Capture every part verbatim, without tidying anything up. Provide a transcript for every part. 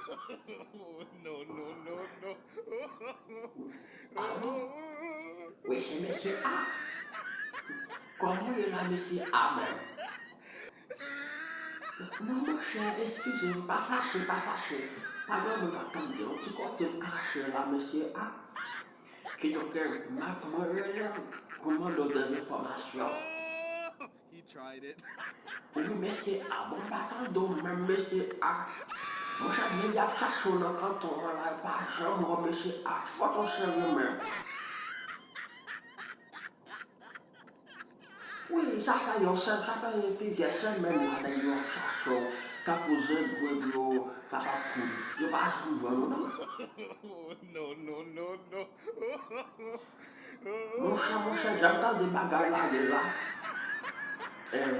No, no, no, no. Ah bon? Wi, se mesye A. Kòman w ye la, mesye A menm? Non, monchè, eskize m, pa fache, pa fache. Pa gen moun k ap tande, yon ti kote m kache la, mesye A. Kidonk, m ap, mwen rele w pou mande w dèz enfòmasyon. He tried it. Wi, mesye A, bon, m pa tande w menm, mesye A. Monchè, nèg y ap chache w nan kanton an la, yo pa janm wè w, mesye A. Ki kote w sere menm? Wi, sa fè yon sèm, sa fè plizyè semèn la, nèg yo ap chache w, tankou zegwe pou yo kapab koud. Yo pa janm jwenn ou, non. No, no, no, no. Monchè, monchè, jan m tande bagay la ye la. Eh,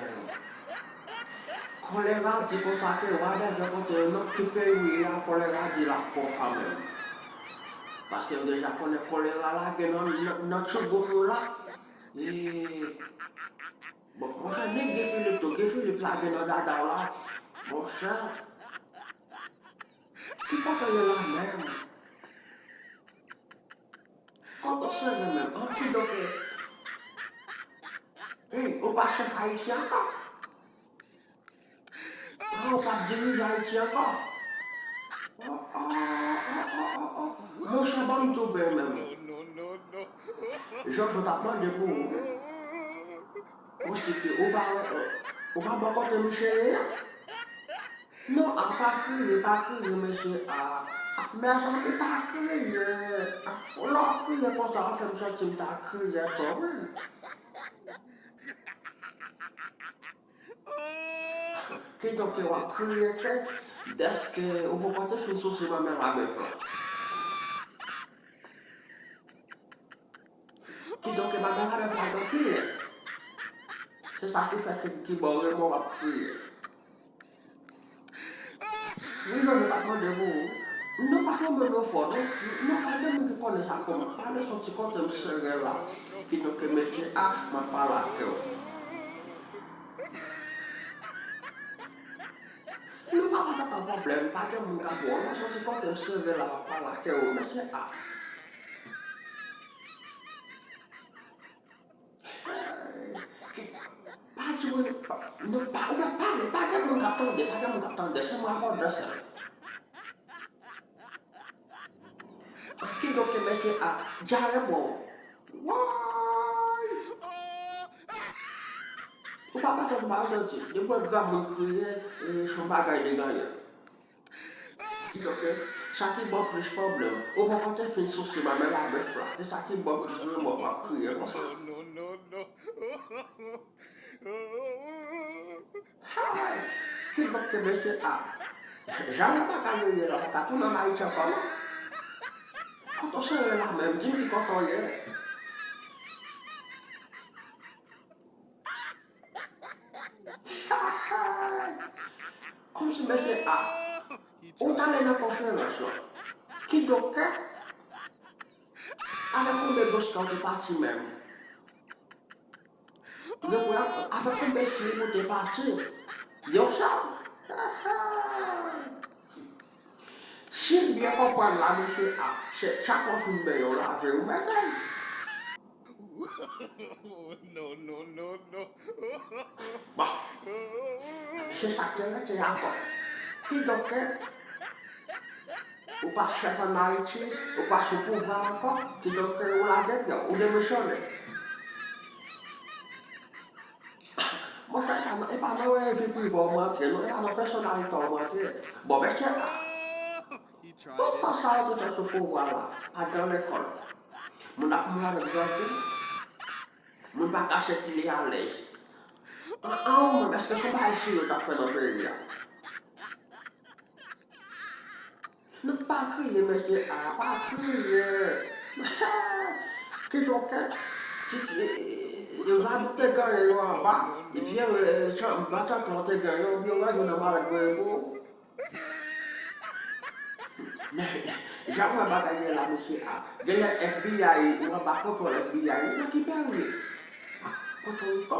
Kòlera di konsa ke wa dèzè kote yo nan ki peyi w ye a, Kòlera di l ap pran kanmenm. Paske yo deja konnen Kòlera lage nan, nan, nan tchougou nou la. E, bon, monchè, ni Guy Philippe tou, Guy Philippe lage nan dada w la. Monchè, ki kote w ye la menm? Kote w sere menm? An, kidonk, e, ou pa chèf Ayiti ankò? Ah, ou p ap dirije Ayiti ankò? Oh, oh, oh, oh, oh, oh. Monchè, ban m tou byen menm. Jojo t ap mande pou ou. Osi ke ou pa, ou pa bò kote misye ye a? Non, a pa kriye, pa kriye, mesye. A, a, mezanmi, pa kriye. A, lè w kriye konsa, w fè m santi m ta kriye tou, wi. Kidonk, w ap kriye ke dèske ou poko te fin souse manmèl avèk lan. Kidonk, manmèl avèk lan gen anpil lèt. Se sa ki fè ki, ki bò renmen w ap kriye. Wi, Jojo t ap mande pou ou. Non, pa konprann nou fò, non. Non, pa gen moun ki konnen sa kòman. Pale soti kote m sere la. Kidonk, mesye A, m ap pale ak ou. Non, pa, pa, pa, pa pwoblèm. Pa gen moun k ap wè w. Non, soti kote m sere la, m ap pale ak ou, mesye A. Ki, pa di mwen, pa, nou pa, ou pa pale, pa gen moun k ap tande, pa gen moun k ap tande, se mwen avè w sèl. Kidonk, mesye A, djare bon. Woy! Ou pa pale, ou pa pale, depi w wè granmoun kriye, e, se yon bagay li genyen. Kidonk, sa ki ba w plis pwoblèm. Ou poko te fin souse manmèl avèk lan. E sa ki ba w plis remò w ap kriye konsa. No, no, no, no. Hay! Kidonk, mesye A, jan bagay yo ye la, pa ka tounen ann Ayiti ankò, non. Kote w sere la menm? Di m ki kote w ye. Kòmsi mesye A, ou t ale nan konferans lan. Kidonk, avèk konbyen boska w te pati menm? Yo, avèk konbyen slip ou te pati? Yon sèl. Si m byen konprann la, mesye A, se chak fwa w fin benyen w lave ou mèt al. No, no, no, no. Bon, se sa k te rete ankò. Kidonk, ou pa chèf ann Ayiti, ou pa sou pouvwa ankò, kidonk, ou lage pye w, ou demisyone. Monchè, e pa nan, e pa nan vi prive w m antre, non, e pa nan pèsonalite w m antre. Bon, mesye A, tout tan sa yo te fè sou pouvwa la, pa t gen lekòl. Moun ap mouri avèk grangou, moun pa ka sikile alèz. An, an, ou menm, èske se yon bagay serye w t ap fè nan peyi a? Nou pa kriye, mesye A, pa kriye. Kidonk, ti, e, e, rad ou te genyen yo anba, vye, e, tchan-, ba tchanpan w te genyen yo, yo rann yo nan malèt mwen pou ou. Men, jan m wè bagay yo ye la, mesye A, genlè F B I ou anba kontwòl F B I, nan ki peyi w ye? Pòtoriko?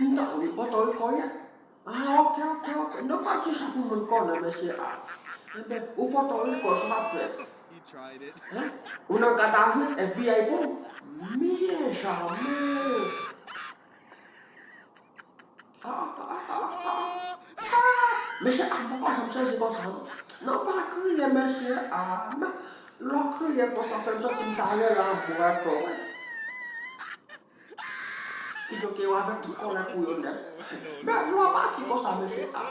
M tande, wi, Pòtoriko ye. Ah, ok, ok, ok. Non, pa di sa pou moun konnen, mesye A. Enben, ou Pòtoriko, sa w ap fè? Hein? Ou nan gadavi, F B I pran w? Mezanmi! Mesye, a, m poko janm sezi konsa, non. Non, pa kriye, mesye, a, men lè w kriye konsa, se m santi m ta rele anbo tou, wi. Kidonk, yo avèk tout kòlè pou yo nèt. Men lè w pati konsa, mesye, a.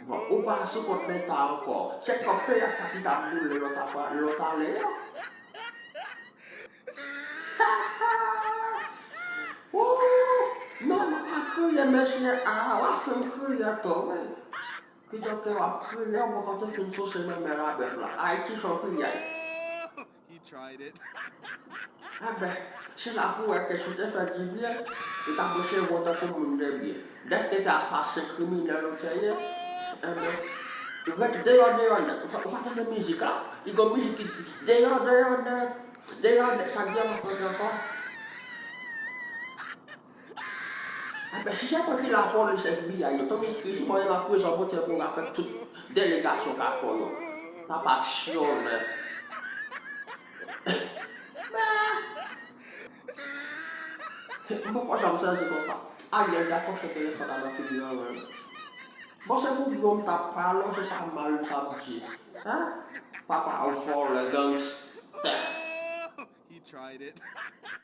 Bon, ou pa sou kont Leta ankò. Se kòb peyi a ki t ap boule lè w t ap, lè w t ale a. Ooh, non, non, pa kriye, mesye. A, w ap fè m kriye tou, wi. Kidonk, w ap kriye, w poko te fin souse menm labèf la. Ayiti se yon piyay. Enben, se la pou w wè ke si w te fè dibyen, ou t ap resevwa w tankou moun de byen. Dèske se asasen kriminèl ou te ye, enben, ret deyò, deyò nèt. Ou pa, ou pa tande mizik la? Li gon mizik ki di, deyò, deyò nèt, deyò nèt, sa k gen la pran ankò? Enben, si se mwen ki lapolis, F B I, yo, Tomiski, si mwen nan prizon, Bondye pou avèk tout delegasyon kako yo. Papa aksyonè. M poko janm sezi konsa. Ariel dakò se telefòn la nan figi an menm. Bon, se pou byen m t ap pale, se pa mal m t ap di. Hein? Papa vòlè, gangstè.